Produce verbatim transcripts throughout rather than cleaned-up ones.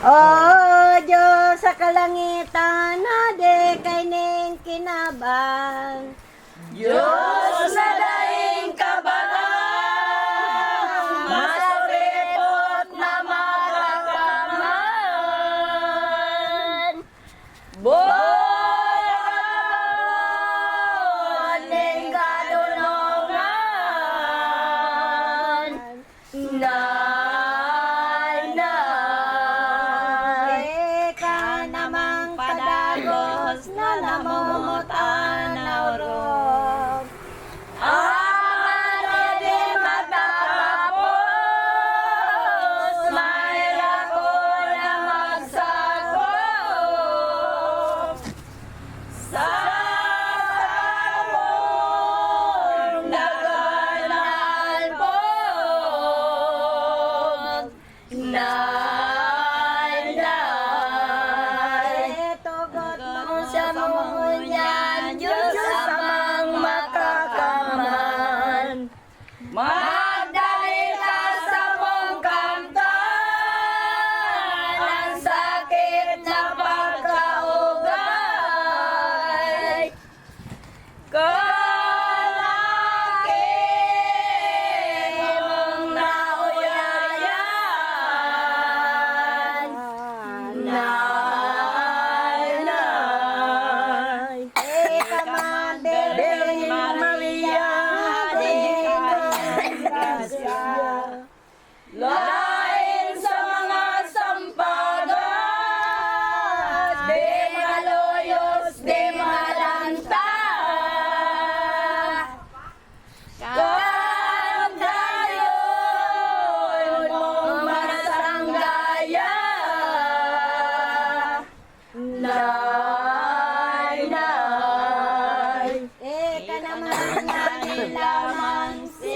O Diyos sa kalangitan, hade kaining kinaban. Diyos na daing kabahan, masuripot na magkakamay. Boy, abot ning kadonongan. Nay, nay. Ika namang padagos na namumot an orog. An di matatapos, mairako na magsakop. Sa tabong daga na alpog, nay, nay. Tugot mo sa ngunyan, Diyos Amang Makakamhan. Magdali ta sa mong kamtan, an sakit na pagkaugay. Kalaki mong nauyayan, nay, nay. Ika man, Birhen Maria, hade kang grasya. Laen sa mga sampagat, di maluyos, di malanta. Kan dayon mong masanggayan. Nay, nay. Ika naman na lamang si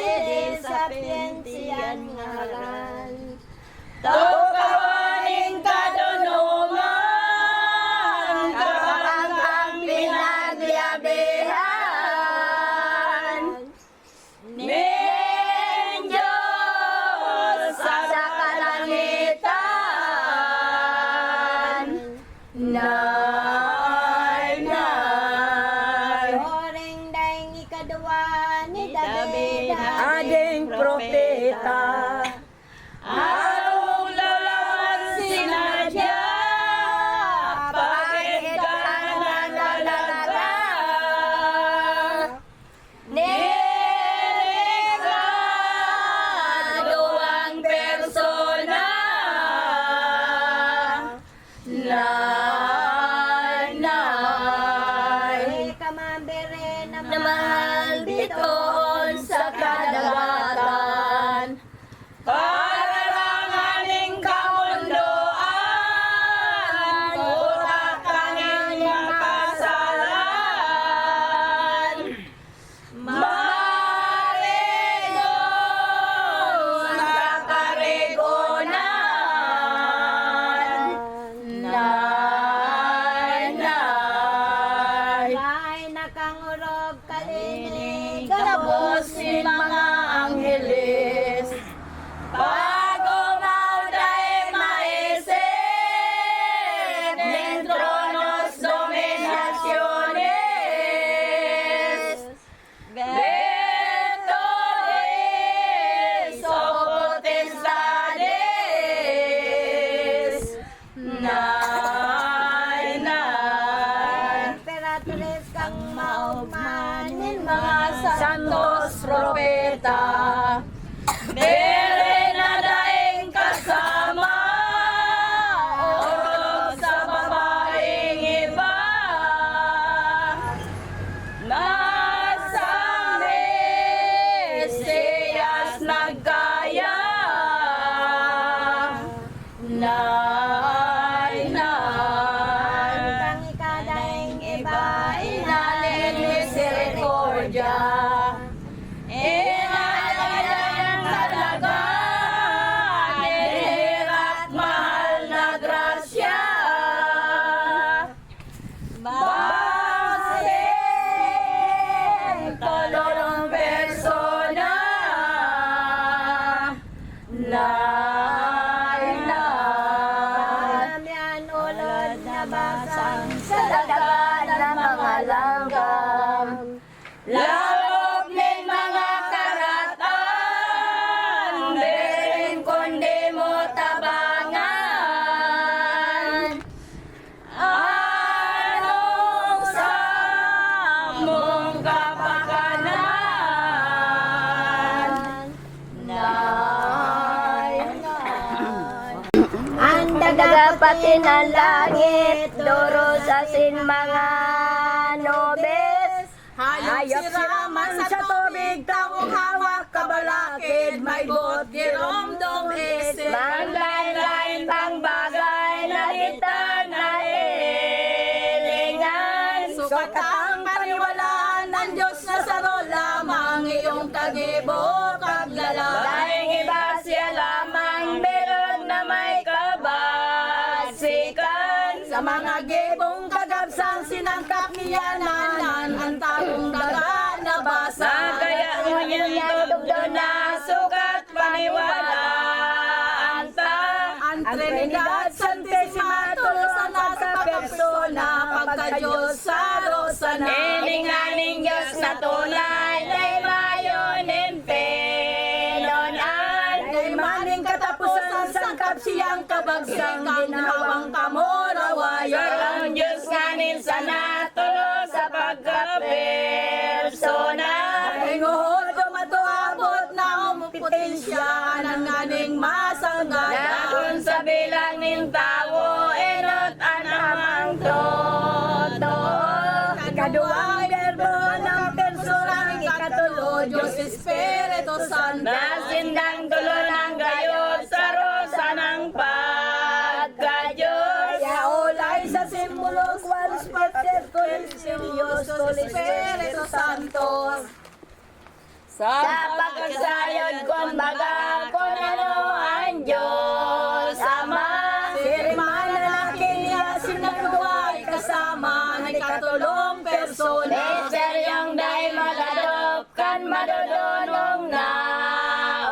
Sapiensia an ngaran. Tukawan nin kadonongan, kapag ang pinagyabihan nin Diyos sa kalangitan, nay, nay. Oreng daing ikaduwa ni David, ading propeta. Arog Lain-lain. Marami an ulod na basang sa daga na mga langgam. Lakop nin mga karatan, biring kundi mo tabangan. Anong samong kapakanan? Naingan. An daga pati na langit, doros asin mga nubes. Hayop sira man sa tubig, tawong hawak kabalakid, may boot giromdom isip. Manlaen-laen pang bagay na di ta nahihilingan. Sukat ang paniwalaan, an Diyos na saro lamang iyong kagibo, kaglalang. Laing iba siya lamang, bilog na may kabasikan. Sa mga gibong kagabsang sinangkap niya, nanan an tagong daga na basa. Kaya ngunyan tugdon na sukat paniwalaan ta. An Trinidad Santisima, tulos sana sa pagkapersona, pagka-Diyos saro sana. Ini nganing Diyos na tunay, na mayo nin pinonan. Dai man nin kataposan sangkap siyang kabagsakan, ginhawang kamurawayan. Sarong Diyos nganing sana, tulos sa pagkapersona. Dai nguhod dumato abot na ang potensya, an nganing masanggadan. Dakon sa bilang nin tawo, enot an Amang totoo. Ikaduwang Berbo ng persona, ikatulo, Diyos Espiritu Santo. Na sindang tolo nang gayo, saro sanang pagka-Diyos. Kaya olay sa simbolo, Qualis Pater, Tulis Filius, Tulis Espiritu Santo. Sa pagkasayod, kumbaga, kun ano an Diyos Ama. Siring man an Aki niya, sinagduway kasama an ikatolong persona. Misteryong dai mag-adop kan madodonong na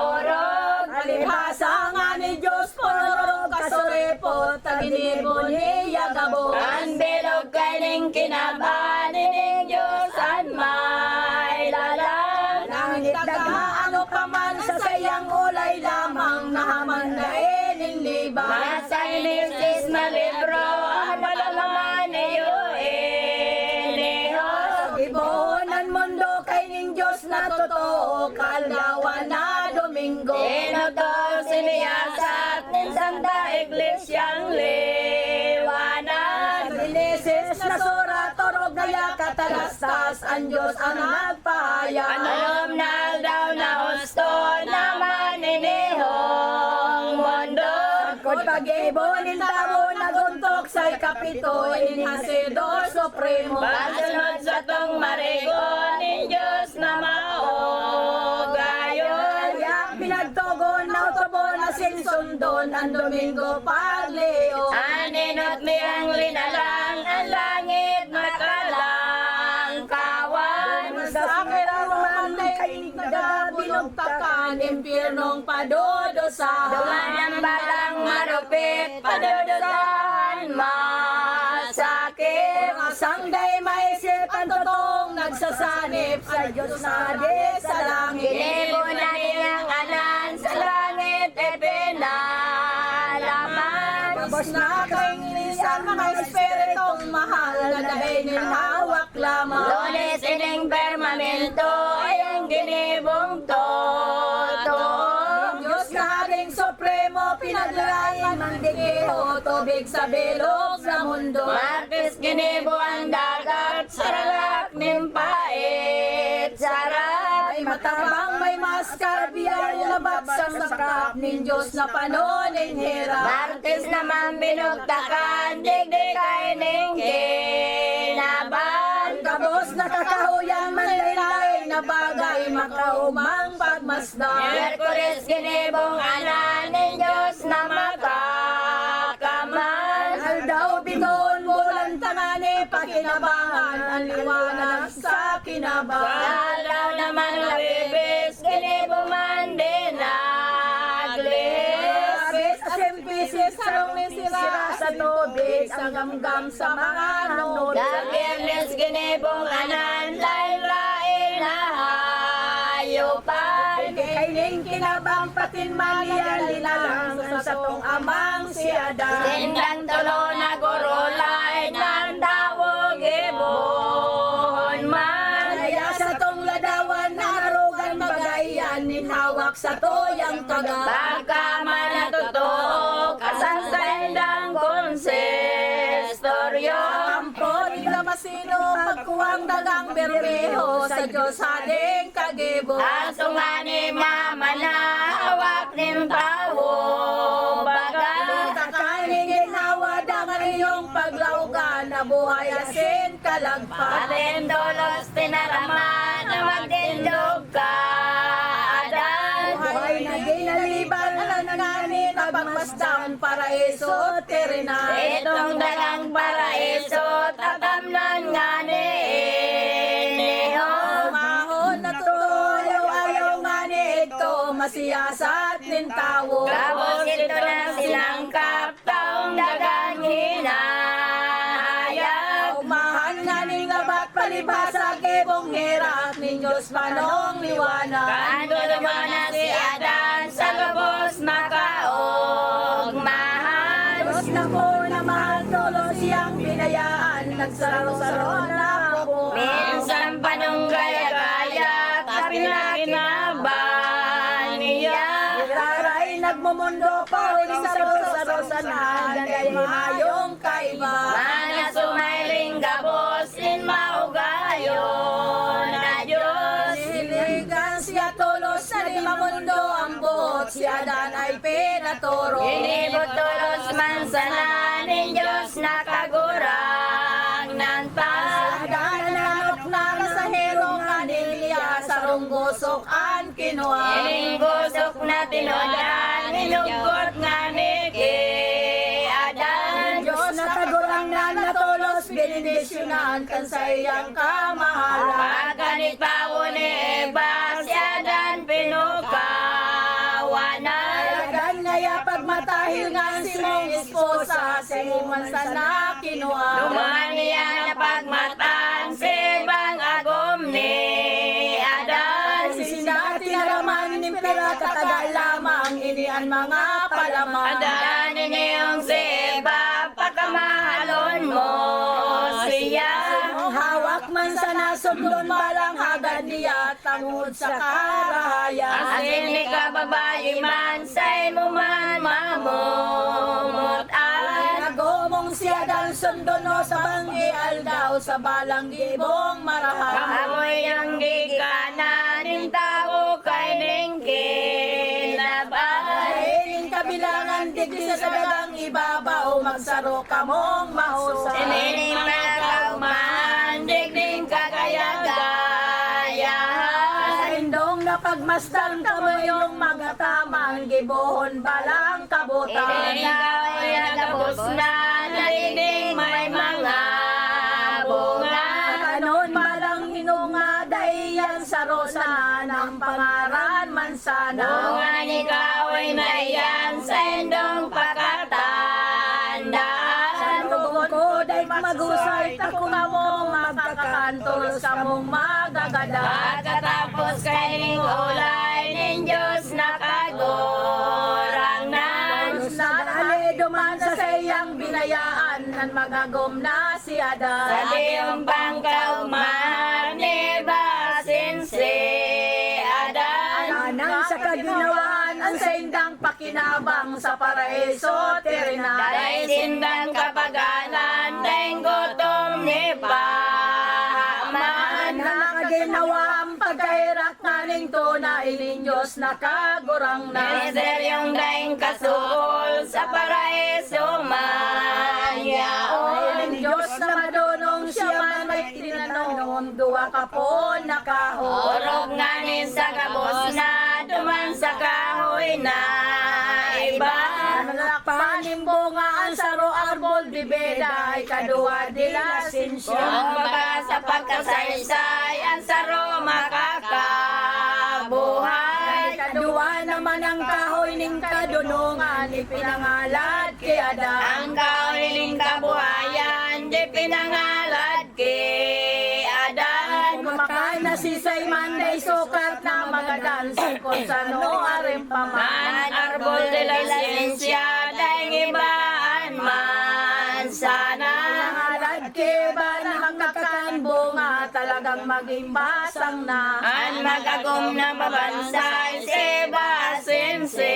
orog. Palibhasa nganing Diyos, pururog kasuripot, ta ginibo niya gabos. An bilog kaining kinaban, ining Diyos an may lalang. Nangitdaga ano pa man sa saiyang olay lamang, nahaman dai nin libang. Sa Henesis na libro, an palaman iyo inihog. Gibohon an mundo kaining Diyos na totoo, kaaldawan na Domingo. Inutos siniyasat nin Santa Iglesyang liwanag. Sa Genesis nasurat, orog na ya katalastas, an Diyos an nagpahayag. Anom na aldaw na husto na maninihong mundo. Sagkod paggibo nin tawo, nag-ontok sa ikapito, ining Hasidor Supremo. Pasunod satong marigon nin Diyos na maogayon. Kaya pinagtugon na otobon asin sundon an Domingo paglihog. An enot miyang linalang, an langit nakalangkawan. Sa kailaruman na igda binugtakan, impyernong padudusahan. Duman an balang marupit, padudusahan masakit. Orasang dai maisip an totoong nagsasanip sa Diyos na di sa langit. Ginibo na niyang anan sa langit ipinalaman. Gabos na kaingirisan, mga espiritong mahal na dai nin hawak lamang. Lunes ining permamento, ay ang ginibong totoo. Diyos na Hading Supremo, pinaglalain man digdi o tubig sa bilog na mundo. Martes ginibo ang dagat, saralak nin pait, sarap. Ay matabang, may maskar, biyaya na batsang sakap nin Diyos na pano nin hirap. Martes naman binugtakan, digdi kaining kinaban. Gabos na kakahoyan, manlain-lain na bagay, makaogmang pagmasdan. Miyerkules ginibong anan nin Diyos na makakaman. Aldaw bitoon, bulan tangani, pakinabangan an liwanag sa kinaban. Sa aldaw naman na Huwebes, ginibo man din na Sarong ni sira sa tubig, sa gamgam sa mga nod. Sa Biyernes ginibong anan, lain-lain na hayopan. Kaining kinabang patin man yan, linalang sa satong amang si Adan. Sindang tolo na gurulay, nan tawo gibon man. Kaya satong ladawan, narugan bagay yan, nin hawak sa tuyang kaga. Baka man natutok, asan sa indang konsistoryo? Ampo nin damasino, pagkuwang dagang bermeho, sa Diyos hading kagibo. Aso nga ni mama na hawak nin tawo, baga. Takal nin ginawa, dangan inyong paglaugan, na buhay asin kalagpas. Patin tolos tinaraman na magtindog ka, Adan. Buhay na ginaliban, alam ngani na pagmasdan, paraiso, terrenal. Itong dagang paraiso, tatamnan ngani, niho. Mahon na totoo, ayaw ngani ito, masiyasat nin tawo. Gabos ito na sinangkap, taong dagang hinahayag. Umahan nganing labat palibhasa, gibong herak nin Diyos manong liwanag. Kan duduman na si Adan sa gabos na kaogmahan. Diyos na po na mahal, tolos siyang binayaan, nagsaro-saro na po. Minsan pa nung gaya-gaya, ta pinakinaban niya. Iraray nagmumundo pa, huling saro-saro sana, danay mayong kaiba. Mana sumayling gabos nin maugayon na Diyos. Niligan siya tolos na di mamundo ang buot, si Adan ay pinatoro. Ginibo tolos man sana nin Diyos na Kagurangnan ta. Si Adan nananok na sa herong na niya, sarong gosok an kinua. Ining gosok na tinudan, hinugot ngani ki Adan. Diyos na Kagurangnan na tolos benendisyonan kan saiyang kamahalan. Pagkanitawo ni Eva, si Adan pinukawanan. Adan ngaya pagmatahil ngan si mong esposa, si Iman sana kinua. Duman niya napagmatan si Eva an agom ni Adan. Si sinda tinaraman nin pira katagal lamang, ini an mga palaman. Adan, ini yung si Eva, pakamahalon mo siya. Hawak man sana, sundon balang hagad niya, tangod sa karahayan. Asin ikababayi man, saimo man mamumutan. Nagomong siya dan sundon mo sa banggi aldaw, sa balang gibong marahay. Kamoy ang gigikanan nin tawo kaining kinaban. Kaining kabilangan digdi sa dagang ibabaw, magsaro kamong mahusay. Sining mga kaugmahan, digding kagaya-gayahan. Sa indong napagmasdan kamo yung magataman, gibohon balang kabutan. Ikaw ay nagabos na, na digding may mga bunga. Kanon balang hinunga, dai yan saro sana nang pangaran man sana. Bunga ni kahoy na iyan, sa indong pakatandaan. Sa tugon ko, dai magusay, ta kung kamo magkakan, tolos kamong magagadan. Pagkatapos kaining ulay nin Diyos na Kagurangnan. Tolos na dali duman sa saiyang binayaan, nan magagom na si Adan. Sa diyon pang kaugmahan ni Eva asin si Adan. Tanang sa kaginawaan an saindang pakinabang sa paraiso terrenal. Dai sindang kapagalan, daing gutom ni Pahaman. Na nakaginawaan pagkaherak nganing tuna, ining Diyos na Kagurangnan. Misteryong daing kasukol sa paraiso man yaon. Ining Diyos na madonong, siya man may tinanom, duwa ka pon na kahoy. Orog nganing sa gabos na duman sa kahoy na iba. Malakpan nin bunga an saro, arbol de bida, ikaduwa de la asensyon. Kumbaga sa pagkasaysay, an saro makakabuhay. Ikaduwa Wa naman ang kahoy ning kadonongan ipinangalad ki Adan. Ang kahoy ning kabuhayan ipinangalad ki Adan. Kumakan na si Simon dai sukat na magadan, sangkot sa ano arin pa man. An arbol de la ciencia, daing ibaan man sana. Pinangalad ki Eva na magkakan bunga, talagang maging basang na. An magagom na mabansa, si Eva asin si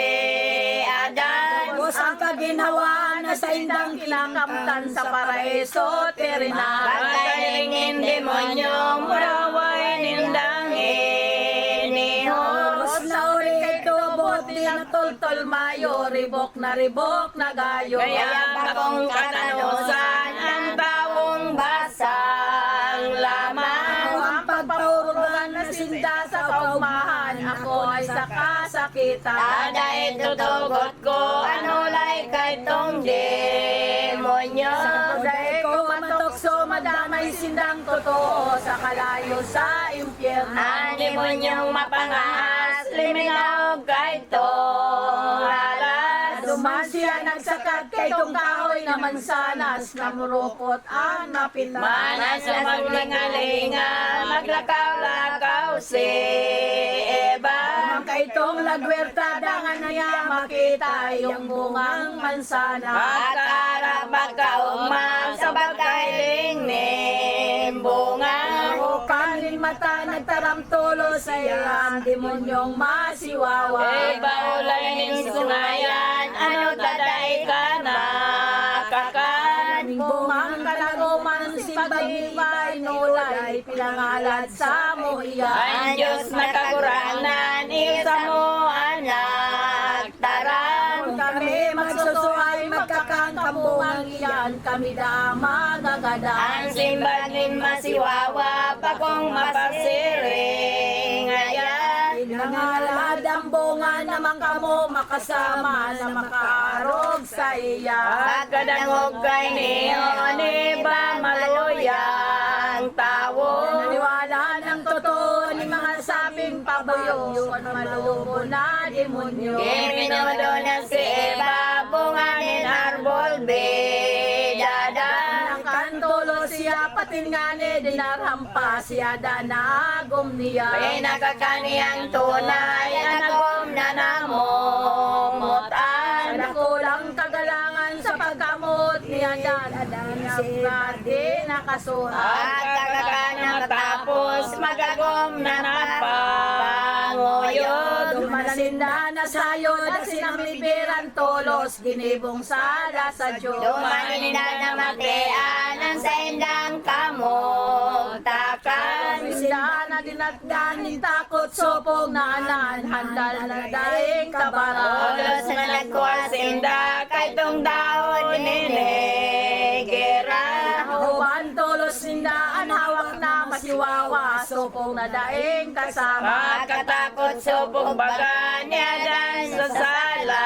Adan. Gabos ang kaginhawaan na saindang kinakamtan sa paraiso terrenal. Pagkahiling nin demonyo, muraway nindang inihos. Gabos na uri kaito, boot din ang toltol mayo, ribok na ribok na gayo. Kaya bakong katanosan ang tawong basang lamang. Ang pagpaurugan na sinda sa kaugmahan, ako ay saka sakitan. Ada ito tugot ko, ano lai kaitong demonyo. Sa dai ko matukso, madamay sindang totoo, sa kalayo sa impyerno. Ang demonyong mapangahas, liminaog kaitong alas. Duman siya nagsakad kaitong kahoy na mansanas, namurukot ang napitan. Manas na maglingalinga, maglakaw-lakaw si Eva. Duman kaitong lagwerta, dangan niya makita yung bungang mansanas. Magkaharap, magkaugma sa pagkahiling nin bunga. Kaning mata nagtaram tolos sa iya, ang demonyong masiwawa. Eva, ulay nin sungayan, ano ta dai ka nakakan? Bungang kalagoman, simbag ni Eva, inulay, pinangalad samo iyan. An Dios na Kagurangnan, iyo samo an nagtaram. Kun kami magsusuhay, magkakan kan bungang iyan, kami daa magagadan. An simbag nin masiwawa, bakong mapasiring ngayan. Pinangalad an bunga na man kamo makasama na makaarog saiya. Pagkadangog kaini, ni Eva, maluyang tawo. Naniwala nang totoo nin mga sabing pabuyo, kun malubon na demonyo. Giminudo na si Eva, bunga nin arbol, bidada. Nangkan tolos siya, pati ngani dinarhan pa si Adan na agom niya. Pinakakan niyang tunay an agom na namomotan. Sa dakulang kagalangan sa pagkamot ni Adan, si Eva di nakasuhan. At kagakan na matapos, mag-agom na napanguyod. Duman na sinda nasayod, asin namibiran tolos, ginibong sala sa Dios. Duman ninda namatian an saindang kamugtakan. Sinda na dinatdan nin takot, sopog na anan, handal na daing kabaran. Tolos na nagkua sinda kaitong dahon nin higuera. Nahuban tolos sinda an hawak na masiwawa, sopog na daing kasama. Makatakot, sopog baga ni Adan sa sala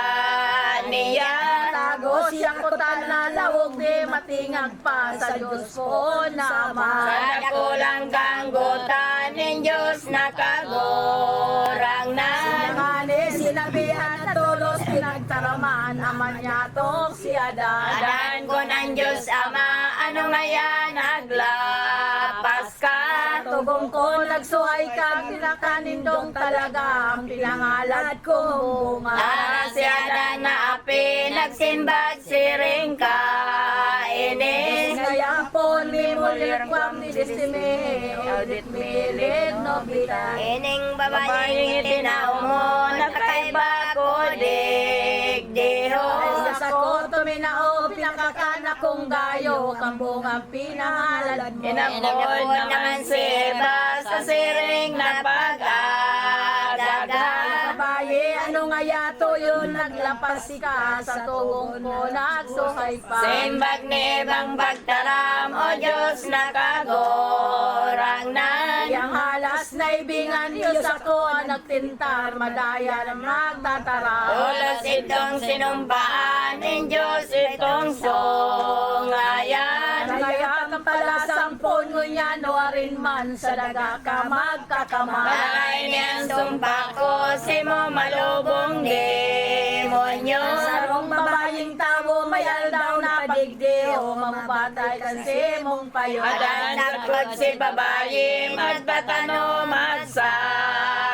niya. Tago siya kutan na laog, di matingag pa sa Dios poon na Ama. Sa dakulang kaanggotan nin Dios na Kagurangnan. Ngani sinabihan na tolos pinagtaraman, ama niya tong si Adan. Adan, kun an Dios Ama, ano ngayan naglapas ka? Tubong ko nagsuhay ka, pinakakan nindong talaga ang pinangalad kong bunga. Aras si Adan na api, nagsimbag, siring kaini. Kaya pon mi mulir kwam ni destime, audit mi ligno bita. Ining babayeng itinao mo, nakaiba ko digdiho. Ay, sako tuminao, pinakakan akong gayo, kang bungang pinangalad mo. Inapod naman si Eva sa siring na pag-agaga. Babayi, ano ngaya to yun, naglapas ka sa tubong ko, nagsuhay pa. Simbag ni Evang pagtaram, O Dios na Kagurangnan. Yang halas na ibingan niyo sako, an nagtintar, madaya na magtataram. Tolos idtong sinumpaan nin Dios itong sungayan. Kaya kan pala sampon ngunyan, warin man sa daga ka magkakamay. Bahay niyan sumpa ko, simo malubong demonyo. Sarong babayeng tawo, may aldaw na padigdi, o mamubatay kan simong payo. Adan sagkod si babayi, magtatano, magsadiri.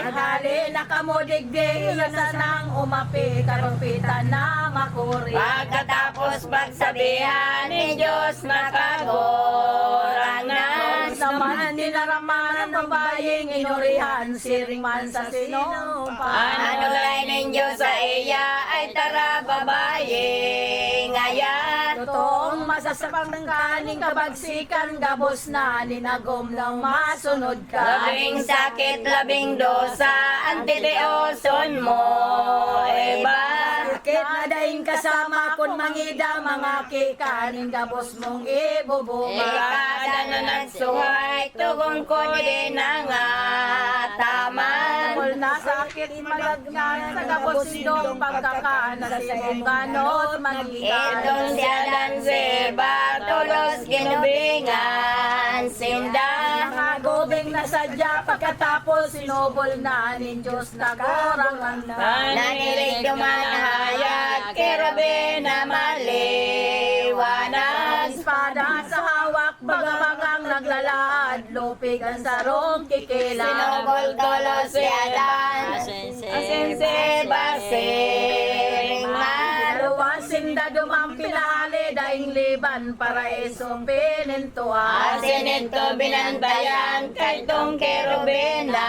Maghali na kamo digdi, iya sanang umapi, karupitan na makuri. Pagkatapos pagsabihan ni Diyos na Kagurangnan. Naman dinaraman ang babayeng inurihan, siring man sa sinumpa. An olay nin Diyos saiya ay tara, babayi, ngaya. Totoong masasaktan ka nin kabagsikan, gabos na nin agom na masunod ka. Labing sakit, labing dosa, an titioson mo, Eva. Sakit na daing kasama kun mangida, mangaki ka nin gabos mong ibubunga. Ika na nagsuhay, tugon ko di nangataman. Dakul na sakit, malagnan, sa gabos indong pagkakan, na sa imong kanot, magika. Itong si Adan, si Eva, tolos ginubingan sinda. Mga gubing na sadya, pagkatapos sinubol na nin Diyos na kurang na. Nanilig duman na hayag, kerubin na maliwanag. Espada sa hawak, baga-bagang naglalaad, lupig an sarong kikilang. Sinubol tolos si Adan, asin si Eva, siring man. Dalawa sinda duman pinahali, daing liban, paraiso, pinintuan. Asin ito binantayan, kaitong kerubin na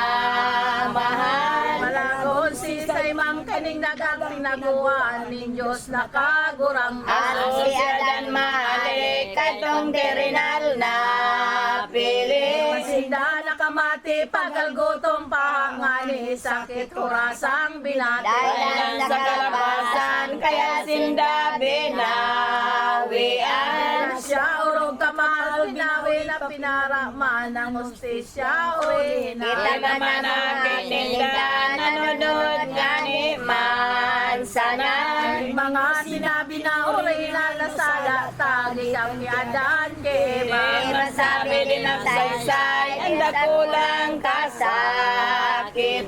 mahal. Malagon si Simon kaning dagang tinaguan nin Diyos na Kagurangnan. Asin si Adan mahalik, kaitong terrenal na piling. Sinda nakamati, pagkalgutom pa ngani, sakit hurasang binati. Dalan sa kalabasan, kaya sinda binawian. Siya orog kamahal, binawi na pinaraman ang hustisya, uli na. Kita naman ang kininda, nanunod ngani man sana. Mga sinabi na orihinal na sala, tagi kang ni Adan ki Eva. Di masabi din ang saysay, ang dakulang kasakitan.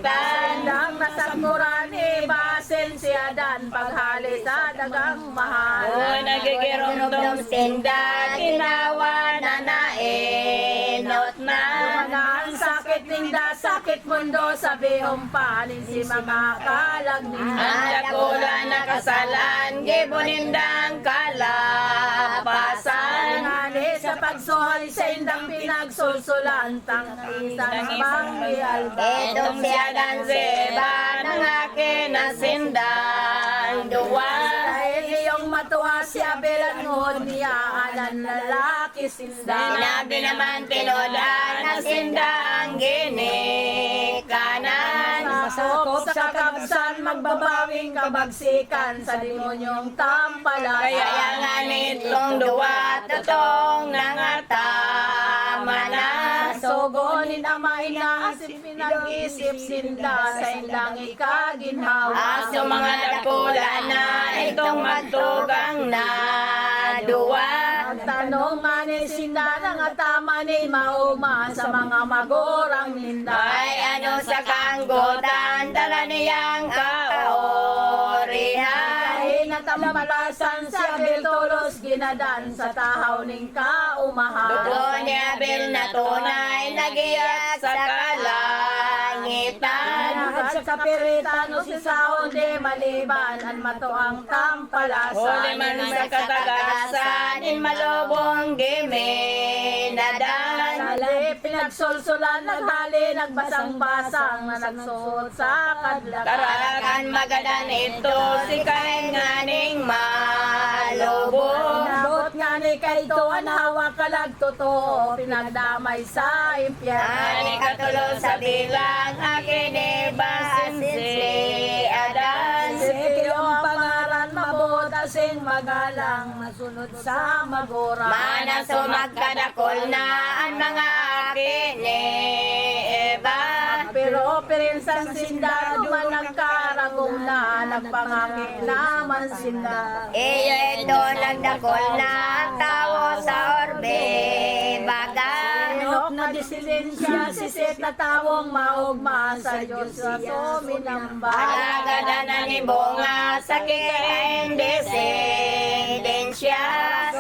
Sindang nasagkuran ni Eva, asin si Adan, paghali sa dagang mahal. O nagigiromdom sinda, ginawa na naenot na. Duman na an sakit ninda, sakit mundo, sabihon pa nin si mga kalag ninda. An dakula na kasalan, gibo nindang kalapasan. Ngani sa pagsuhay saindang pinagsulsulan, tang Isang banggial. Itong si Adan, si Eva, nangaki na sindang duwa. Dahil iyong matuwa si Abel, an nguhod niya, an lalaki sinda. Sinabi naman tinudan na sinda ang ginikanan. Masakop sa kabsan, magbabawing kabagsikan sa demonyong tampalasan. Kaya nga nitong duwa, totoong nangataman na. Sogo nin ama, ina, asin pinag-isip sinda saindang ikaginhawa. Aso mga dakula na itong magtugang na duwa. Nagtanom ngani sinda, nangataman nin maogma sa mga magurang ninda. Ay ano sa kaanggotan, tara niyang kaorihan. Kahinatambalasan si Abel tolos ginadan sa tahaw nin kaumahan. Dugo ni Abel na tunay, nagiyak sa kalangitan. At sa kapiritan, o si Saon di maliban, an matuang tampalasan. Huli man sa katagasan, nin malubong giminadan. Sali pinagsulsulan, naghali, nagbasang-basang, na nagsuot sa kadlakan. Karakan magadan ito, si Cain nganing malubong. Inabot ngani kaito an hawak kalag totoo, pinagdamay sa impyerno. An ikatulo sa bilang, aki ni Eva, si Adan. Si Eva ang pangaran, mabuot asin magalang, masunod sa magurang. Mana so magkadakol na an mga aki ni Eva. Pero pirinsan sinda, duman nagkaragom na, nagpangaki naman sinda. Iyo ito nagdakol na tawo sa orbe, baga. na desilensya, si Set na tawong maogma sa Diyos na suminamba. Alagad an nibunga sa kinain desilensya.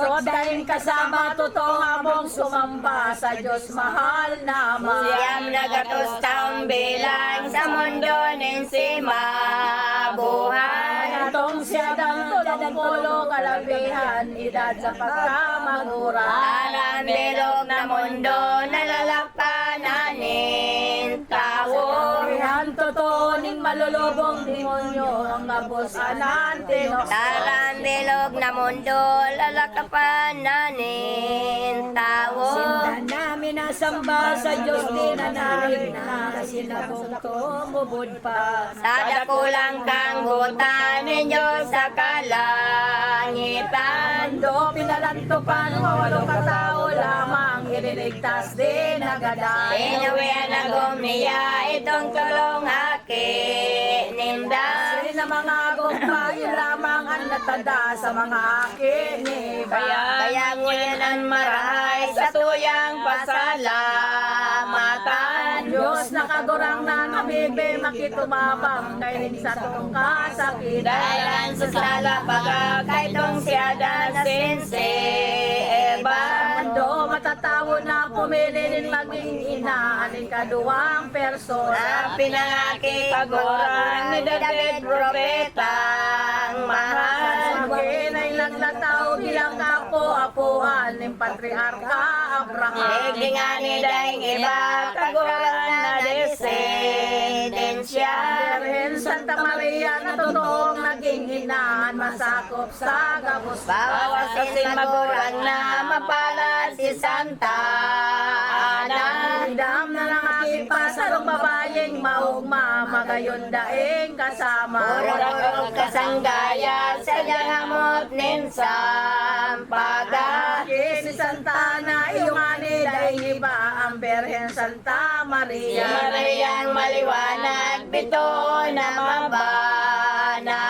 Sot daing kasama, totoo habong sumamba sa Diyos mahal na Ama. Siyam na gatos taon bilang sa mundo nin simabuhan. Atong siya dang tolong polo kalabihan, edad sa pagkamagura. Alang bilog na mundo, nalalakpan na nin tawo. Rihan totoo nin malulubong demonyo, ang gabos anan tinos. Alang bilog na mundo, lalakapan na nin tawo. Sinda namin nasamba sa Diyos, di na narin na sinabong tumubod pa. Sa dakulang kanggotan nin Diyos sa kalangitan. Mundo pinalantopan, walo katao lamang ilinigtas, di nagadan. Sinawian na gom niya itong tolong aki ninda. Sina mga agom payo lamang an natada sa mga aki ni Kaya, kaya ngunyan an marahay satuyang pasalamatan. Diyos na Kagurangnan, habibi, makitumabang kaini satong kasakitan. Dalan sa sala, baga kaitong si Adan asin si Eva. Mundo matatawo na pumili nin magin ina an ikaduwang persona. Pinangaki, Kagurang, ni David, propetang mahal. Sa kinain lang na tawo bilang kaapo-apohan nin Patriarka Abraham. Digdi ngani daing iba, Kagurang, na desendensya. Birhen Santa Maria na totoong naging ina, an masakop sa gabos. Bawas asin magurang na mapalad si Santa Ana. Dam na nangaki pa sarong babayeng maogma, magayon daing kasama. Orog-orog kasanggaya sa diyan hamot nin sampaga. Aki ni Santa Ana, iyo ngani daing iba, an Birhen Santa Maria. Si Mariang maliwanag, bitoon na mabanaan.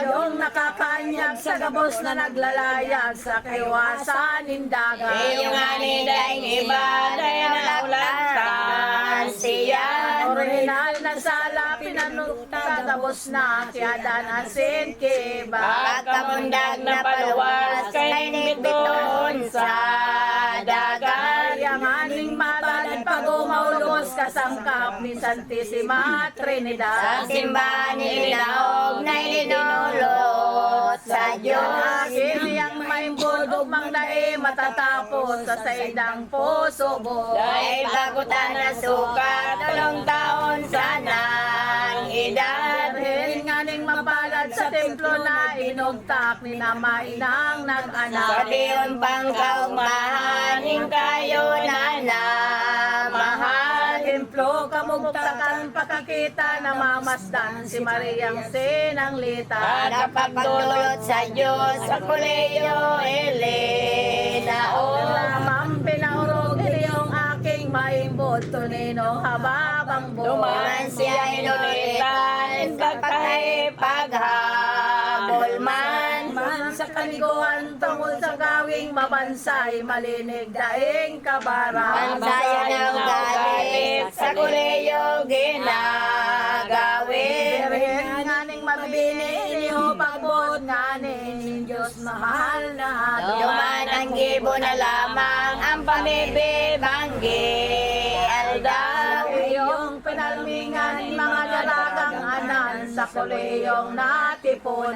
Yung nakakanyag sa gabos na naglalayag sa kaiwasan nin dagat. Iyo ngani daing iba, dai na naulagtan siya. Orihinal na sala, pinanukta gabos na ki Adan asin ki Eva. Pagkamundag na paluwas, kaini bitoon sa dagat. Kaya nganing mapalad pag-umaw lubos kasangkap ni Santisima Trinidad. Sa simbahan ni linaog na ilinulot sa Diyos. Akin niyang maimbod, ugmang dai matatapos sa saindang puso bo. Dai pa kuta nasukat, tolong taon sanang edad. Birhen nganing mapalad sa templo na inugtak ni Ama inang nag-anak. Sa diyon pang kaugmahan, nin kayo na namahal. Templo, kamugtakan, pakakita, namamasdan si Mariang sinanglitan. Nakapagdulot sa Diyos sa Colegio Elena, o. Lamang pinaorog inyong aking maimbod, tunino hababang buhay. Duman siya inulitan, in pagkahi paghabol man. Man sa kaligoan tungod sa gawing mabansay, malinig daing kabara. Bansay na ugali sa Colegio ginagawi. Birhen nganing mabini, iniho pagboot ngani nin Diyos mahal na Duman ang gibo na lamang ang pamibibanggi aldaw. Iyong pinalmingan nin mga dalagang anan sa kolehiyong natipon.